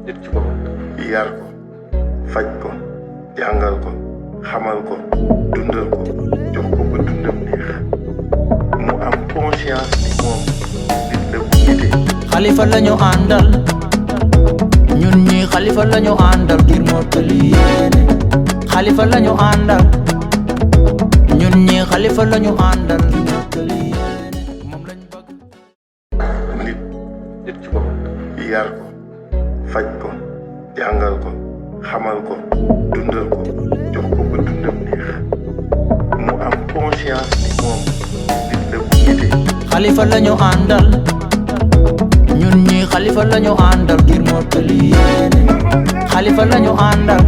nit ci boppam yar ko faj ko jàngal ko xamal ko dundal ko jox ko ba dundam neex mu am conscience ni moom nit la bu nite. Xalifa lañu àndal ñun ñi Xalifa lañu àndal ngir mottali yéene. Xalifa lañu àndal ñun ñi Xalifa lañu àndal ngir mottali yéene. moom lañ bëgg. nit ci boppam yar ko faj ko jàngal ko xamal ko dundal ko jox ko ba dundam neex mu am conscience ni moom nit la bu nite. Xalifa lañu àndal ñun ñi Xalifa lañu àndal ngir mottali yéene. Xalifa lañu àndal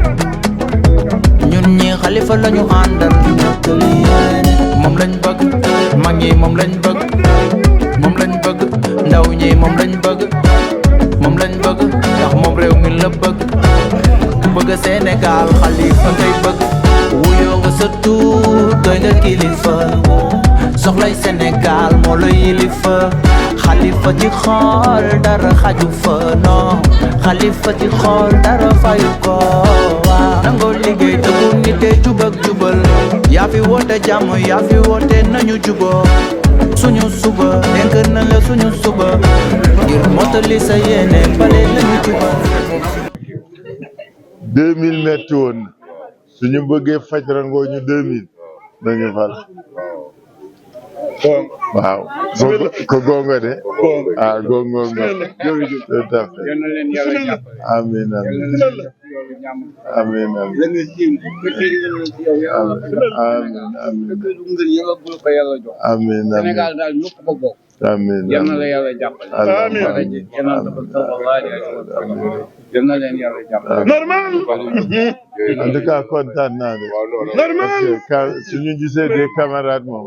ñun ñi Xalifa lañu àndal ngir mottali yéene. moom lañ bëgg mag ñi moom lañ bëgg moom lañ bëgg ndaw ñi moom lañ bëgg moom lañ bëgg ndax moom réew mi la bëgg ku bëgg Sénégal Xalifa ngay bëgg wuyoo nga sa tur doy nga kilifa soxlay Sénégal moo la yilifa Xalifa ci xool dara xaju fa non Xalifa ci xool dara fayu ko waaw nangoo liggéey dëggu nite jub ak jubal yaa fi woote jàmm yaa fi woote nañu juboo suñu suba dénk na la suñu suba ngir mottali sa yéene bale lañu jubal 2000 metti woon suñu bëggee faj rangoo ñu 2000 nañu fal waaw ko gonga de gongo nga tout à fait amiin amiin amiin Sénégal daal ñëpp ko bokk. amiin yal na la yàlla jàppale. amiin yal na leen yàlla jàppale. normal en tout cas kontaan naa de normal parce que suñu gisee des camarades moom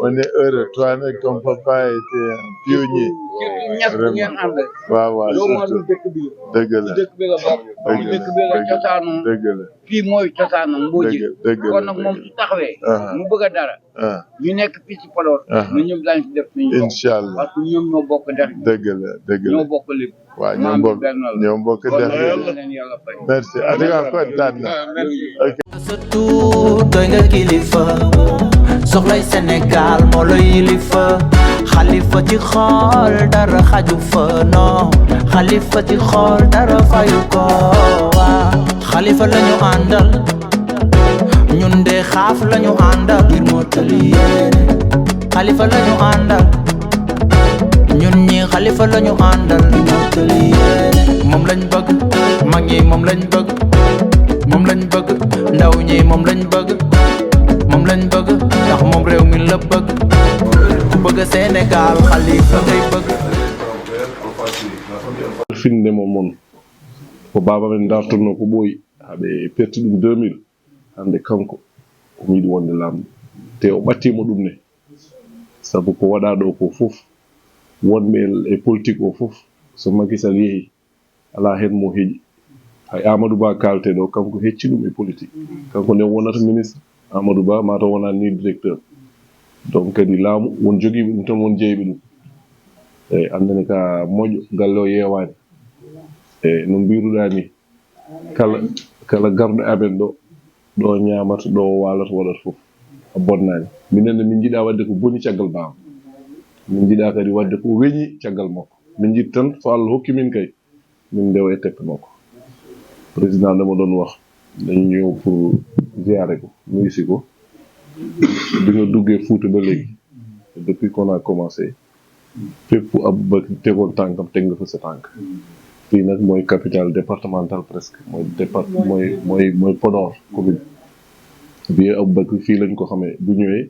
on est heureux toi nag ton papa était un pionnier ñett ngeen ànd. waaw surtout dëkk bi dëgg la dëkk bi la bokk. dëkk bi la cosaanoo. dëgg la fii mooy cosaanam Mbodji. dëgg la kon nag moom su taxawee. mu bëgg a dara. ñu nekk fii ci Podor. ñu ñëpp daañu ci def suñu bopp. incha allah parce que ñoom ñoo bokk dex. dëgg la dëgg la ñoo bokk lépp. waaw ñoo bokk def merci en tout cas kontaan na sa tur doy nga kilifa soxlay Sénégal moo la yilifa Xalifa ci xool dara xaju fa non Xalifa ci xool dara fayu ko waaw Xalifa lañu àndal ñun de xaaf lañu àndal ngir mottali yéene Xalifa lañu àndal ñun ñi Xalifa lañu àndal ngir mottali yéene moom lañ bëgg mag ñi moom lañ bëgg moom lañ bëgg ndaw ñi moom lañ bëgg moom lañ bëgg ndax moom réew mi la bëgg ku bëgg Sénégal Xalifa ngay bëgg. finde mon ko baba men dartono ko ɓooyi haɓe perti ɗum 2000 hande kanko o yiɗi wonde lamdo te o ɓattimo ɗum ne sabu ko waɗa ɗo ko fof wonɓe e politique o fof so Macky Sall yeehi ala hen mo heeƴi hay Amadou Ba kalte ɗo kanko hecci ɗum e politique kanko nde wonata ministre Amadou Ba mataw wona ni directeur donc kadi laamu won jogiiɓe ɗum tan won jeeyɓe ɗum eyi andani ka moƴƴo galle o yeewani e no mbiruɗa ni kala garɗo amen ɗo ñamata ɗo walata waɗata fof a bonnani minenne min jiiɗa wadde ko boni caggal baba min jiiɗa kadi wadde ko weñi caggal makko min jiɗi tan so Allah hokki min kay min ndewa e teppe makko président dama ɗon wax dañu ñëw pour ziare ko nuysi ko bi nga duggee Fouta ba léegi depuis qu'on a commencé fépp Aboubacry tegoon tànkam teg nga fa sa tànk fii nag mooy capitale départementale presque mooy Podor commune bi Aboubacry fii lañ ko xamee bu ñëwee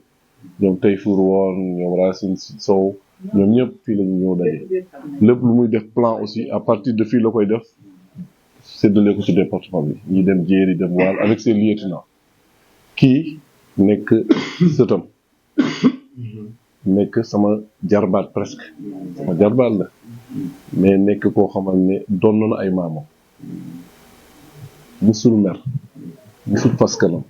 ñoom Tayfour woon ñoom Racine Sow ñoom ñëpp fii lañu ñëw daje lépp lu muy def plan aussi à partir de fii la koy def séddale ko ci département bi ñi dem Jéeri dem Waal avec ses lieutenants kii nekk sëtam nekk sama jarbaat presque sama jarbaat la mais nekk koo xamal ne doon na ay maamam musul mer musul fas kanam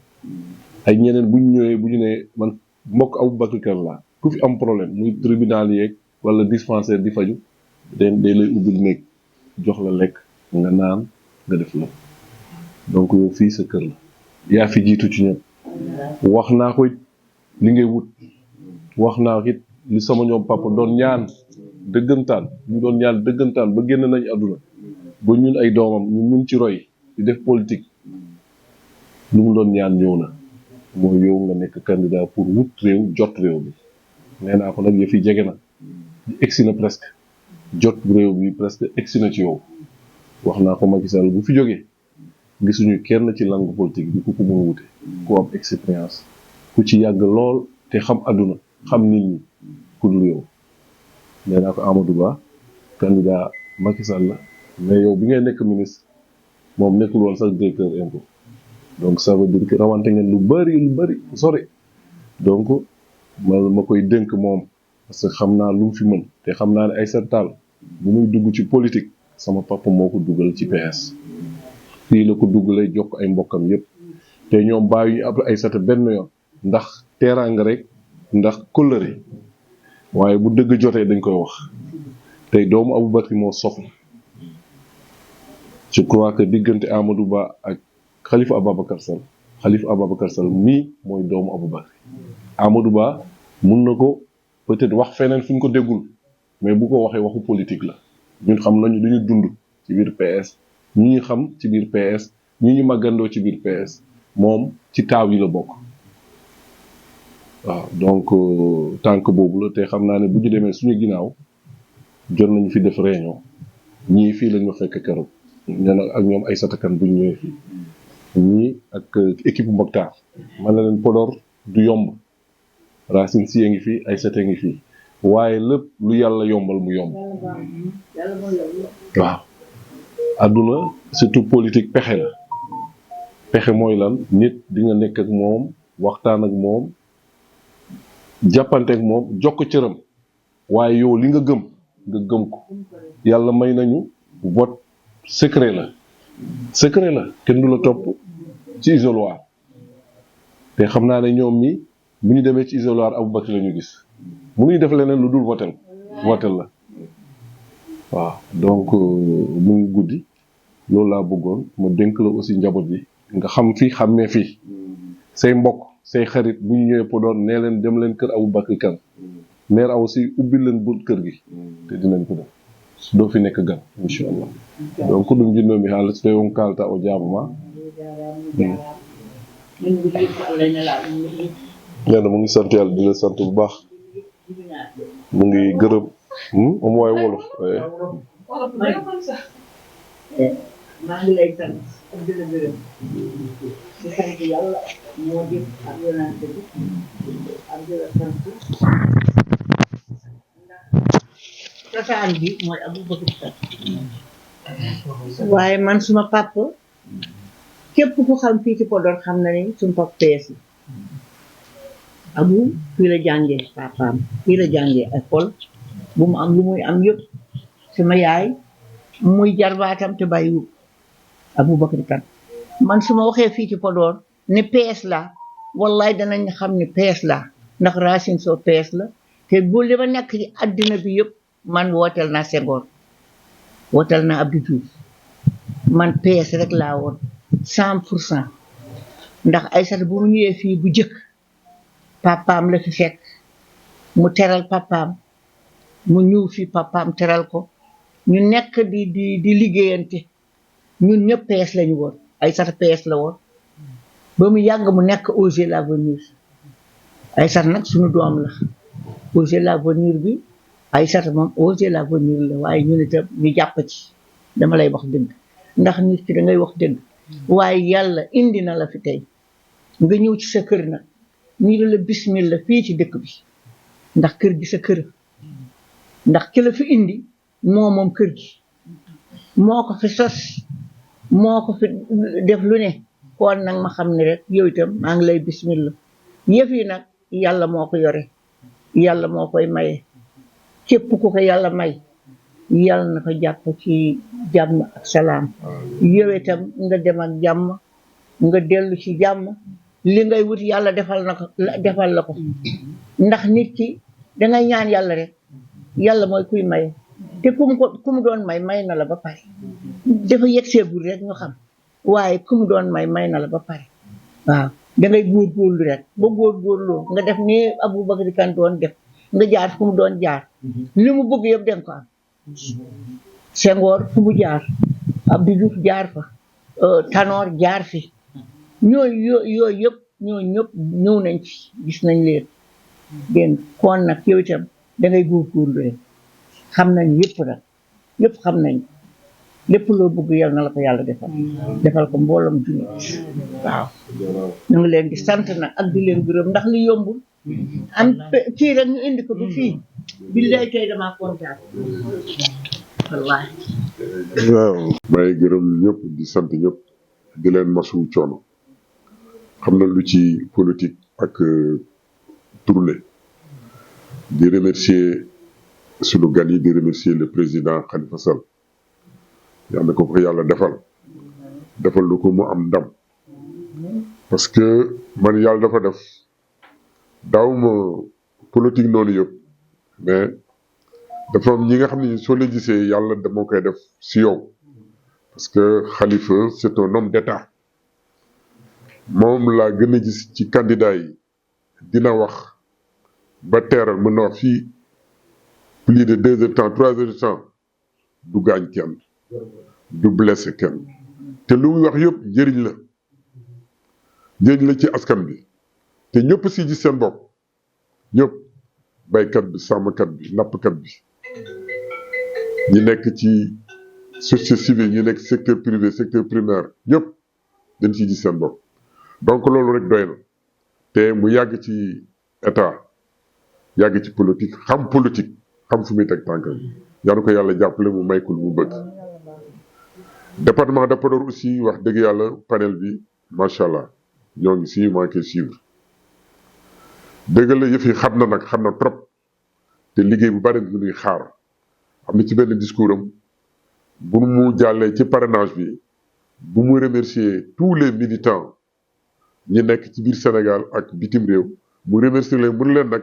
ay ñeneen bu ñu ñëwee bu ñu ne man mbokk Aboubacry Kane laa ku fi am problème muy tribunal yeeg wala dispensaire di faju day lay ubbil néeg jox la lekk nga naan nga def la donc yow fii sa kër la yaa fi jiitu ci ñëpp wax naa ko it li ngay wut wax naa ko it li sama ñoom papa doon ñaan dëggantaan ñu doon ñaan dëggantaan ba génn nañ àdduna ba ñun ay doomam ñu mun ci roy di def politique lu mu doon ñaan ñëw na mooy yow nga nekk candidat pour wut réew jot réew bi nee naa ko nag yëf yi jege na egsi na presque jot réew bi presque egsi na ci yow wax naa ko Macky Sall bu fi jógee gisuñu kenn ci langue politique bi ku ko mën a wute ku am expérience ku ci yàgg lool te xam àdduna xam nit ñi ku dul yow nee naa ko Amadou Ba candidat Macky Sall la mais yow bi ngay nekk ministre moom nekkul woon sax directeur impôt donc ça veut dire que rawante ngeen lu bari sori donc ma koy dénk moom parce que xam naa lu mu fi mën te xam naa ne Aïssata Tall bu muy dugg ci politique sama papa moo ko dugal ci PS fii la ko duggalee jox ko ay mbokkam yépp te ñoom bàyyi ñu ab Aïssata benn yoon ndax teraanga rek ndax kóllëre waaye bu dëgg jotee dañ koy wax tey doomu Aboubacry moo soxla je crois que diggante Amadou Ba ak Khalifa Ababacar Sall mii mooy doomu Aboubacry Amadou Ba mun na ko peut-être wax feneen fu ñu ko déggul mais bu ko waxee waxu politique la ñun xam nañu lu ñu dund ci biir PS ñi ñu xam ci biir PS ñi ñu màggandoo ci biir PS moom ci taaw yi la bokk waaw donc tànk boobu la te xam naa ne bu ñu demee suñu ginnaaw jot nañu fi def réunion ñii fii lañ ma fekk keroog ñoo ak ñoom Aïssata Kane bu ñu ñëwee fii ñii ak équipe Mokhtar man na leen Podor du yomb Racine Sy ngi fii Aïssata ngi fii waaye lépp lu yàlla yombal mu yomb waaw àdduna surtout politique pexe la pexe mooy lan nit di nga nekk ak moom waxtaan ak moom jàppante ak moom jox ko cëram waaye yow li nga gëm ko yàlla may nañu vote secret la kenn du la topp ci isoloir te xam naa ne ñoom mi bu ñu demee ci isoloir Aboubacry la ñu gis mënuñu def leneen lu dul votel la waaw donc mu ngi guddi loolu laa bëggoon ma dénk la aussi njaboot bi nga xam fii xàmmee fii say mbokk say xarit bu ñu ñëwee Podor nee leen dem leen kër Aboubacry Kane maire aussi ubbil leen bunt kër gi te dinañ ko def doo fi nekk gan incha allah donc ɗum jinnomi haalde so tawi on kalta o jaabama nee na mu ngi sant yàlla di la sant bu baax mu ngi gërëm am waaye wolof maa ngi lay sant di la gërëm di sant yàlla moo def ak yonante bi ak di la sant ndax cosaan bi mooy Aboubacry Kane waaye man suma papa képp ku xam fii ci Podor xam na ni suma papa PS la Abou fii la jàngee papaam fii la jàngee école bu mu am lu muy am yëpp sama yaay muy jarbaatam te bàyyiwul Aboubacry Kane man su ma waxee fii ci Podor ne PS la wallaay danañ xam ne PS la ndax Racine Sow PS la te bu li ma nekk ci àddina bi yëpp man wooteel naa Senghor wooteel naa Abdou Diouf man PS rek laa woon 100% ndax Aïssata bu mu ñëwee fii bu jëkk papaam la fi fekk mu teral papaam mu ñëw fii papaam teral ko ñu nekk di liggéeyante ñun ñëpp PS lañu woon Aïssata PS la woon ba mu yàgg mu nekk Osez l'Avenir Aïssata nag suñu doom la Osez l'Avenir bi Aïssata moom Osez l'Avenir la waaye ñun itam ñu jàpp ci dama lay wax dëgg ndax nit ki da ngay wax dëgg waaye yàlla indi na la fi tey nga ñëw ci sa kër nag ñu la bismillah fii ci dëkk bi ndax kër gi sa kër ndax ki la fi indi moom kër gi moo ko fi sos moo ko fi def lu ne kon nag ma xam ne rek yow itam maa ngi lay bismillah yëf yi nag yàlla moo ko yore yàlla moo koy maye képp ku ko yàlla may yàlla na ko jàpp ci jàmm ak salaam yow itam nga dem ak jàmm nga dellu ci jàmm li ngay wut yàlla defal la ko ndax nit ki dangay ñaan yàlla rek yàlla mooy kuy maye te ku mu doon may na la ba pare dafa yegseegul rek ñu xam waaye ku mu doon may na la ba pare waaw dangay góorgóorlu rek ba góorgóorloo nga def ni Aboubacry Kane doon def nga jaar fu mu doon jaar li mu bëgg yëpp danga ko am Senghor fu mu jaar Abdou Diouf jaar fa Tanor jaar fi yooyu yëpp ñëpp ñëw nañ ci gis nañ leen dégg kon nag yow itam dangay góorgóorlu rek xam nañ yëpp nag yëpp xam nañ lépp loo bëgg yal na la ko yàlla defal ko mbooloom junni waaw ñu ngi leen di sant nag ak di leen gërëm ndax li yombul am kii rek ñu indi ko du fii billaay tey damaa kontaan wallaahi waaw maa ngi gërëm ñëpp di sant ñëpp di leen masu coono xam na lu ci politique ak tournée di remercier sunu gan yi di remercier le président Khalifa Sall yàlla ko ko yàlla defal lu ko mu am ndam parce que man yàlla dafa def daawuma politique noonu yëpp mais dafa am ñi nga xam ne soo leen gisee yàlla dama koy def si yow parce que Khalifa c'est un homme d'état moom laa gën a gis ci candidat yi dina wax ba teeral mën na wax fii plus de 2 heures de temps 3 heures de temps du gaañ kenn du blessé kenn te lu muy wax yëpp njëriñ la ci askan bi te ñëpp si gis seen bopp ñëpp baykat bi sàmmkat bi nappkat bi ñi nekk ci société civile ñi nekk secteur privé secteur primaire ñëpp dañ si gis seen bopp donc loolu rek doy na te mu yàgg ci état yàgg ci politique xam fu muy teg tànkam yaa ko yàlla jàppale mu may ko lu mu bëgg département de Podor aussi wax dëgg yàlla panel bi macha allah ñoo ngi si manqué suivre dëgg la yëf yi xam na trop te liggéey bu bari lu ñuy xaar am na ci benn discours am bu mu jàllee ci parrainage bi bu mu remercier tous les militants ñi nekk ci biir Sénégal ak bitim réew mu remercier leen mu leen nag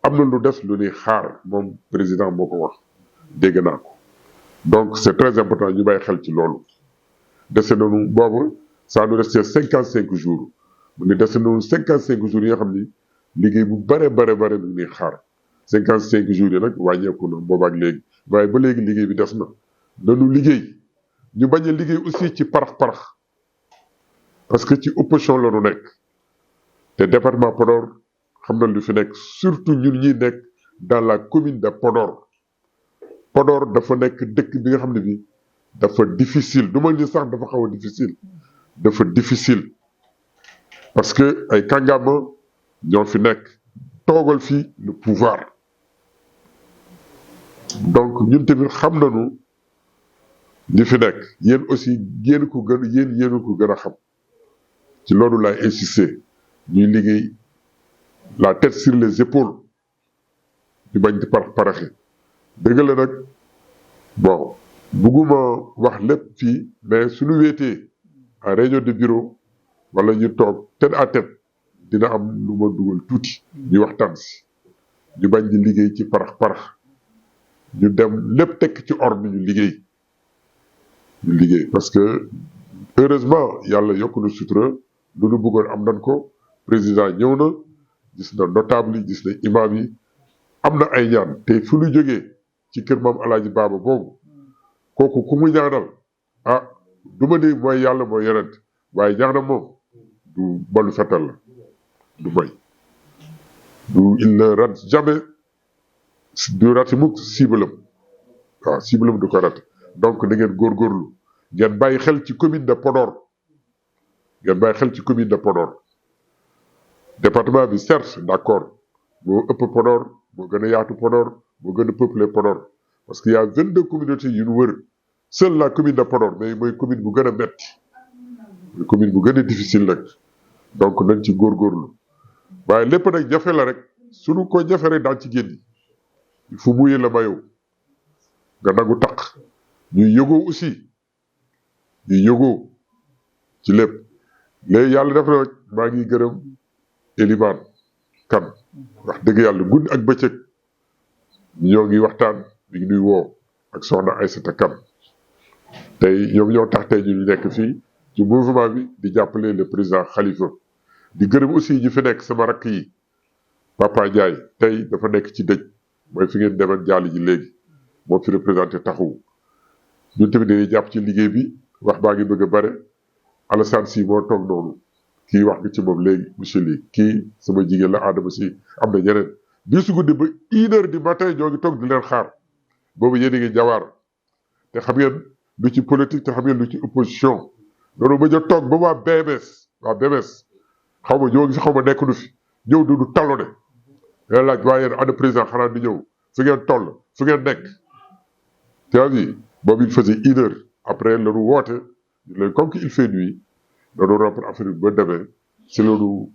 am na lu des lu ñuy xaar moom président moo ko wax dégg naa ko donc c'est très important ñu bàyyi xel ci loolu dese nañu boobu ça nous reste 55 jours mu ne dese nañu 55 jours yi nga xam ni liggéey bu bare lu ñuy xaar 55 jours yi nag wàññeeku na boobaak léegi waaye ba léegi liggéey bi des na nanu liggéey ñu bañ a liggéey aussi ci parax parce que ci opposition la ñu nekk te département Podor xam na lu fi nekk surtout ñun ñi nekk dans la commune de Podor dafa nekk dëkk bi nga xam ne bi dafa difficile du ma ni sax dafa xaw a difficile parce que ay kàngaama ñoo fi nekk toogal fi le pouvoir donc ñun tamit xam nañu li fi nekk yéen aussi yéen ko gën a xam ci loolu laay insister ñuy liggéey la tête sur les épaules ñu bañ di paraxe dëgg la nag bon bugguma wax lépp fii mais suñu wéetee en réunion de bureau wala ñu toog tête à tête dina am lu ma dugal tuuti ñu waxtaan si ñu bañ di liggéey ci parax ñu dem lépp tekk ci ordre ñu liggéey parce que heureusement yàlla yokk na sutura lu nu bëggoon am nañ ko président ñëw na gis na notable yi gis na imam yi am na ay ñaan te fu ñu jógee ci kër maam alaaji baaba boobu kooku ku mu ñaanal du ma ni mooy yàlla mooy yonent waaye ñaanam moom du balu fetal la du may il ne rate jamais du rate mukk cible-am waaw cible-am du ko rate donc da ngeen góorgóorlu ngeen bàyyi xel ci commune de Podor département bi certes d'accord moo ëpp Podor moo gën a yaatu Podor moo gën a peuplé Podor parce que y a 22 communautés yu ñu wër seule la commune de Podor mais mooy commune bu gën a metti mooy commune bu gën a difficile nag donc nañ ci góorgóorlu waaye lépp nag jafe la rek suñu ko jafe rek daal ci génn il faut mouiller le maillot nga nangu taq ñuy yëgoo aussi ci lépp léegi yàlla def na rek maa ngi gërëm Elimane Kane wax dëgg yàlla guddi ak bëccëg ñoo ngi waxtaan mi ngi nuy woo ak soxna Aïssata Kane tey ñoom ñoo tax tey ñu nekk fii ci mouvement bi di jàppale le président Khalifa di gërëm aussi ñi fi nekk sama rakk yi Papa Ndiaye tey dafa nekk ci dëj mooy fi ngeen demal jàll ji léegi moo fi représenté taxawu ñun tamit dañuy jàpp ci liggéey bi wax baa ngi bëgg a bare Alassane Sy moo toog noonu kii wax nga ci moom léegi monsieur Ly kii sama jigéen la Adama Sy am na ñeneen bii su guddi ba 1h du matin ñoo ngi toog di leen xaar boobu yéen a ngi jawaar te xam ngeen lu ci politique te xam ngeen lu ci opposition loolu ba ñu toog ba waa BMS xaw ma ñoo ngi fi xaw ma nekk du fi ñëw du talone leen laaj waaye yéen ana président xanaa di ñëw fi ngeen toll fi ngeen nekk tu as vu boobu il faisait 1h après lañu woote léegi comme que il fait nuit dañoo rompre affaire bi ba demee si loolu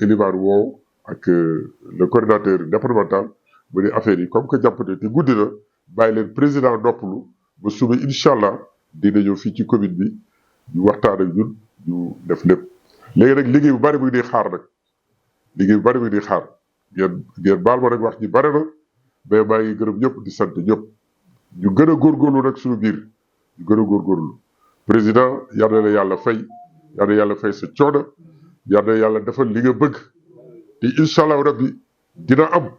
Elimane woow ak le coordinateur départemental bu ne affaire yi comme que jàppate te guddi na bàyyi leen président noppalu ba suba incha allah dina ñëw fii ci commune bi ñu waxtaan ak ñun ñu def lépp. léegi nag liggéey bu bari bu ngi di xaar nag liggéey bu bari bu ngi di xaar ngeen baal ma nag wax ji bari na mais maa ngi gërëm ñëpp di sant ñëpp ñu gën a góorgóorlu nag suñu biir ñu gën a góorgóorlu président yal na la yàlla fay yal na yàlla fay sa coono yal na yàlla defal li nga bëgg te incha allah rabbi dina am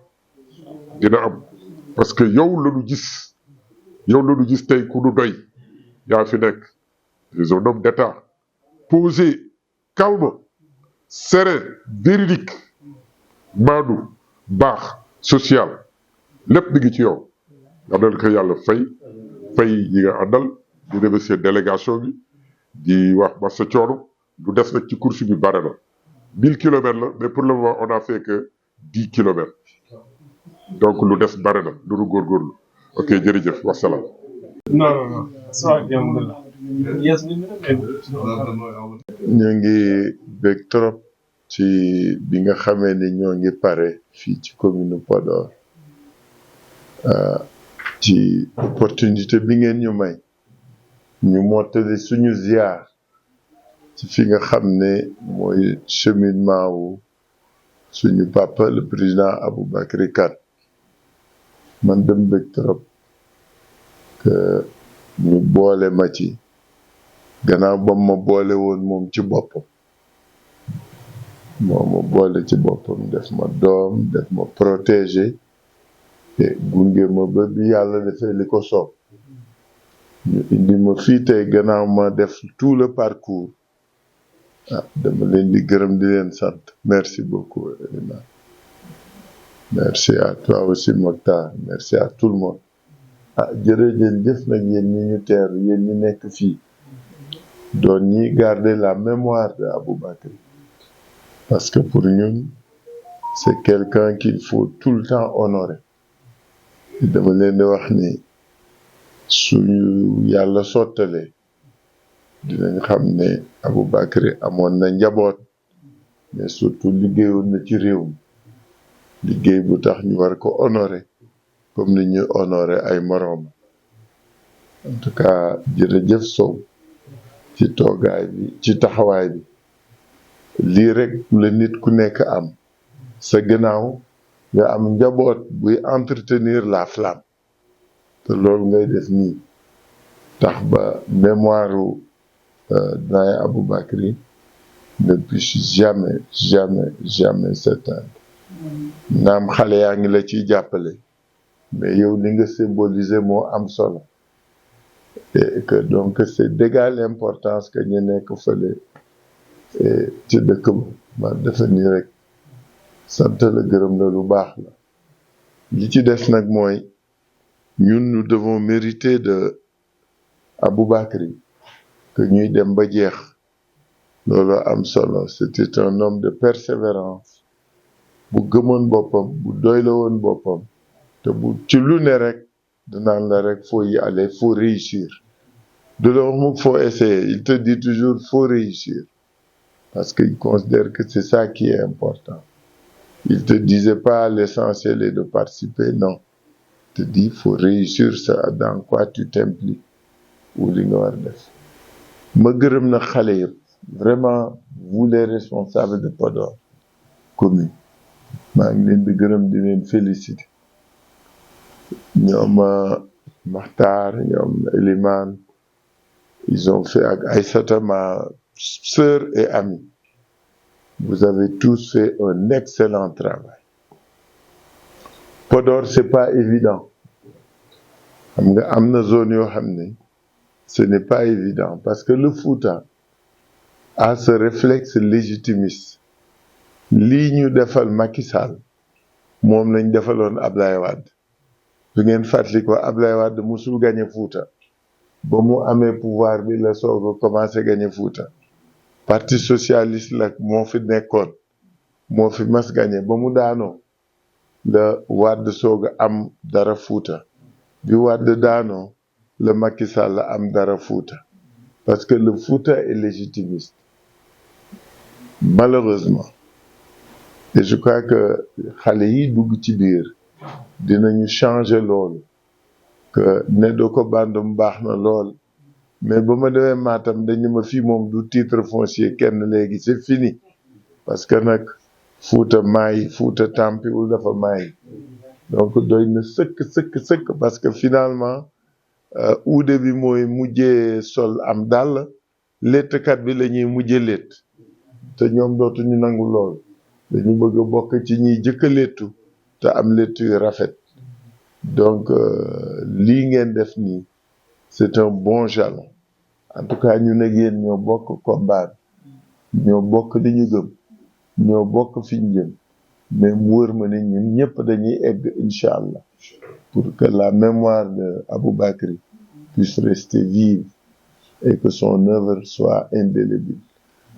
parce que yow la ñu gis tey ku nu doy yaa fi nekk les hommes d'État posé calme serein véridique maandu baax social lépp mi ngi ci yow yal na ko yàlla fay ñi nga àndal di remercier délégation bi di wax massa coono lu des nag ci course bi bare na 1000 kilomètres la mais pour le moment on a fait que 10 kilomètres donc lu des bare na lu nu góorgóorlu ok jërëjëf wasalaam. non ñu ngi bég trop ci bi nga xamee ni ñoo ngi pare fii ci commune Podor ci opportunité bi ngeen ñu may ñu mottali suñu ziar ci fi nga xam ne mooy cheminement wu suñu papa le président Aboubacry Kane man dem bég trop que ñu boole ma ci gannaaw ba ma boole woon moom ci boppam moo ma boole ci boppam def ma doom def ma protégé te gunge ma ba bi yàlla defee li ko soob ñu indi ma fii tey gannaaw ma def tout le parcours dama leen di gërëm di leen sant merci beaucoup Elina merci à toi aussi Mokhtar merci à tout le monde jërëjëf nag yéen ñi ñu teeru yéen ñi nekk fii doon ñi garder la mémoire de Aboubacry parce que pour ñun c'est quelqu'un qu'il faut tout le temps honorer dama leen di wax ni suñu yàlla sottalee dinañ xam ne Aboubacry amoon na njaboot mais surtout liggéeyoon na ci réew mi liggéey bu tax ñu war ko honorer comme ni ñuy honorer ay moroom en tout cas jërëjëf Sow ci toogaay bi ci taxawaay bi lii rek la nit ku nekk am sa gannaaw nga am njaboot buy entretenir la flamme te loolu ngay def nii tax ba mémoire u doyen Aboubacry ne puisse jamais s'éteindre naam xale yaa ngi la ciy jàppale mais yow li nga symboliser moo am solo et que donc c'est d'égale importance que ñu nekk fële ci dëkk ba ma defe nii rek sant la gërëm la lu baax la li ci des nag mooy ñun nous devons mériter de Aboubacry que ñuy dem ba jeex loolu am solo c'était un homme de persévérance bu gëmoon boppam bu doyla woon boppam te bu ci lu ne rek danaan la rek faut y aller faut réussir de la wax mukk faut essayer il te dit toujours faut réussir parce qu'il considère que c'est ça qui est important il te disait pas l'essentiel est de participer non il te dit faut réussir ça dans quoi tu t'impliques ou li nga war def ma gërëm na xale yëpp vraiment vous les responsables de Podor commune maa ngi leen di gërëm di leen féliciter ñoom Makhtar ñoom Elimane ils ont fait avec Aïssata, ma sœur et amie. Vous avez tous fait un excellent travail. Podor, c'est pas évident. Amna zone yo xamné, ce n'est pas évident parce que le Fouta a ce réflexe légitimiste. Li ñu defal Macky Sall mom lañ defaloon Ablaye Wade. Bu ngeen fatli ko Ablaye Wade musul gagner Fouta. Ba mu amé pouvoir bi la soog commencé gagner Fouta. Parti socialiste la moo fi nekkoon moo fi mas gagné ba mu daanoo la Wade soog am dara Fouta bi Wade daanoo la Macky Sall am dara Fouta parce que le Fouta est légitimiste malheureusement et je crois que xale yi dugg ci biir dinañu changer loolu que ne doo ko bandum baax na lool mais ba ma demee Matam dañu ma fii moom du titre foncier kenn léegi c'est fini parce que nag Fouta maay Fouta tampiwul dafa maay donc doy na sëkk parce que finalement uude bi mooy mujjee sol am dàll léttkat bi la ñuy mujjee létt te ñoom dootuñu nangu lool dañu bëgg a bokk ci ñiy jëkk a léttu te am létt yu rafet donc lii ngeen def nii c'est un bon jalon en tout cas ñu ak yéen ñoo bokk combat ñoo bokk li ñu gëm ñoo bokk fi ñu jëm mais mu wër ma ne ñun ñëpp dañuy egg incha allah pour que la mémoire de Aboubacry puisse rester vive et que son œuvre soit indélébile.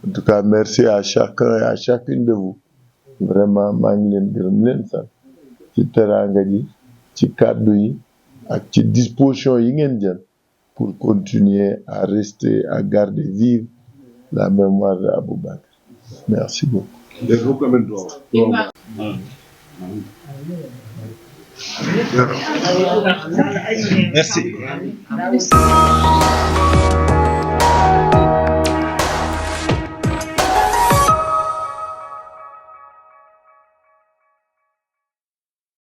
En tout cas, merci à chacun et à chacune de vous. Vraiment, maa ngi leen gërëm leen sax ci teraanga ji ci kàddu yi ak ci disposition yi ngeen jël pour continuer à rester, à garder vive la mémoire de Aboubacry. Merci beaucoup. Merci.